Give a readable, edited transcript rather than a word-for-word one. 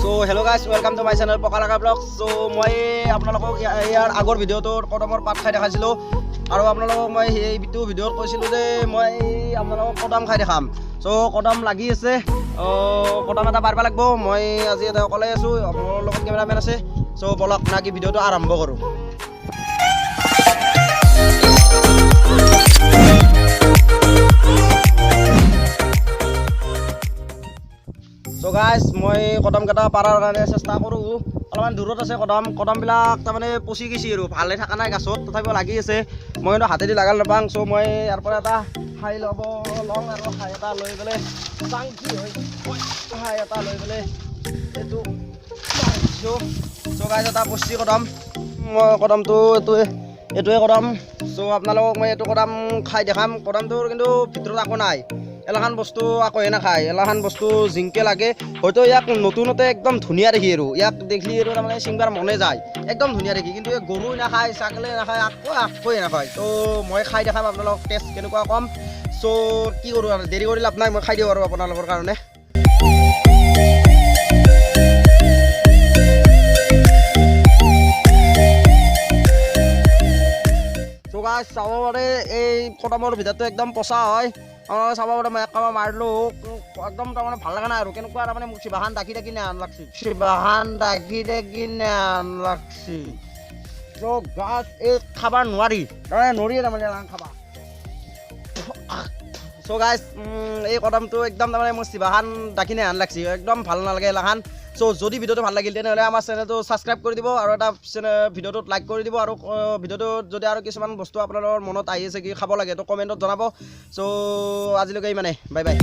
So hello guys, welcome to my channel পকালাকা blog. চ' মই আপোনালোকক ইয়াৰ আগৰ ভিডিঅ'টোত কদমৰ পাত খাই দেখাইছিলোঁ আৰু আপোনালোকক মই সেইটো ভিডিঅ'ত কৈছিলোঁ যে মই আপোনালোকক কদম খাই দেখাম। চ' কদম লাগি আছে, কদম এটা পাৰিব লাগিব। মই আজি এটা অকলে আছোঁ, মোৰ লগত কেমেৰামেন আছে। চ' বলক না কি ভিডিঅ'টো আৰম্ভ কৰোঁ। চ' গাইজ, মই কদমকেইটা পাৰাৰ কাৰণে চেষ্টা কৰোঁ। অলপমান দূৰত আছে কদম। কদমবিলাক তাৰমানে পচি গৈছে আৰু ভালে থকা নাই গাছত, তথাপিও লাগি আছে। মই কিন্তু হাতেদি লাগাল নাপাওঁ। চ' মই ইয়াৰ পৰা এটা খাই ল'ব লওঁ আৰু খাই এটা লৈ পেলাই চাং কি হয়। খাই এটা লৈ পেলাই এইটো পাৰিছোঁ। চ' গাইজ, এটা পচি কদম। মই কদমটো এইটোৱে কদম। চ' আপোনালোকক মই এইটো কদম খাই দেখাম। কদমটোৰ কিন্তু ভিতৰত একো নাই। এলাখান বস্তু আকোহে নাখায়। এলাখান বস্তু জিংকে লাগে হয়তো। ইয়াক নতুনতে একদম ধুনীয়া দেখি আৰু ইয়াক দেখলি আৰু তাৰমানে ছিংবাৰ মনে যায়, একদম ধুনীয়া দেখি। কিন্তু এই গৰুৱে নাখায়, ছাগলীয়ে নাখায়, আকোৱে নাখায়। ত' মই খাই দেখাম আপোনালোকক টেষ্ট কেনেকুৱা কম। চ' কি কৰোঁ আৰু, দেৰি কৰি লাভ নাই, মই খাই দিওঁ আৰু আপোনালোকৰ কাৰণে। চ' গাইজ, চাব পাৰে, এই কদমৰ ভিতৰটো একদম পচা হয়। আপোনালোকে চাব পাৰে, মই এক কামোৰ মাৰিলোঁ, একদম তাৰমানে ভাল লগা নাই আৰু কেনেকুৱা তাৰমানে মোক জিভাখন ডাকি ডাকি নেহান লাগছি, জিভাখন ডাকি ডাকি নেহান লাগছি। চ' গাছ এই খাব নোৱাৰি, তাৰমানে নৰি তাৰমানে খাবা। চ' গাইজ, এই কদমটো একদম তাৰমানে মোৰ জিভাখন ডাকি নেহান লাগছি, একদম ভাল নালাগে এলাখান। চ' যদি ভিডিঅ'টো ভাল লাগিল, তেনেহ'লে আমাৰ চেনেলটো ছাবস্ক্ৰাইব কৰি দিব আৰু এটা ভিডিঅ'টোত লাইক কৰি দিব। আৰু ভিডিঅ'টোত যদি আৰু কিছুমান বস্তু আপোনালোকৰ মনত আহি আছে কি খাব লাগে, তো কমেণ্টত জনাব। চ' আজিলৈকে ইমানে, বাই বাই।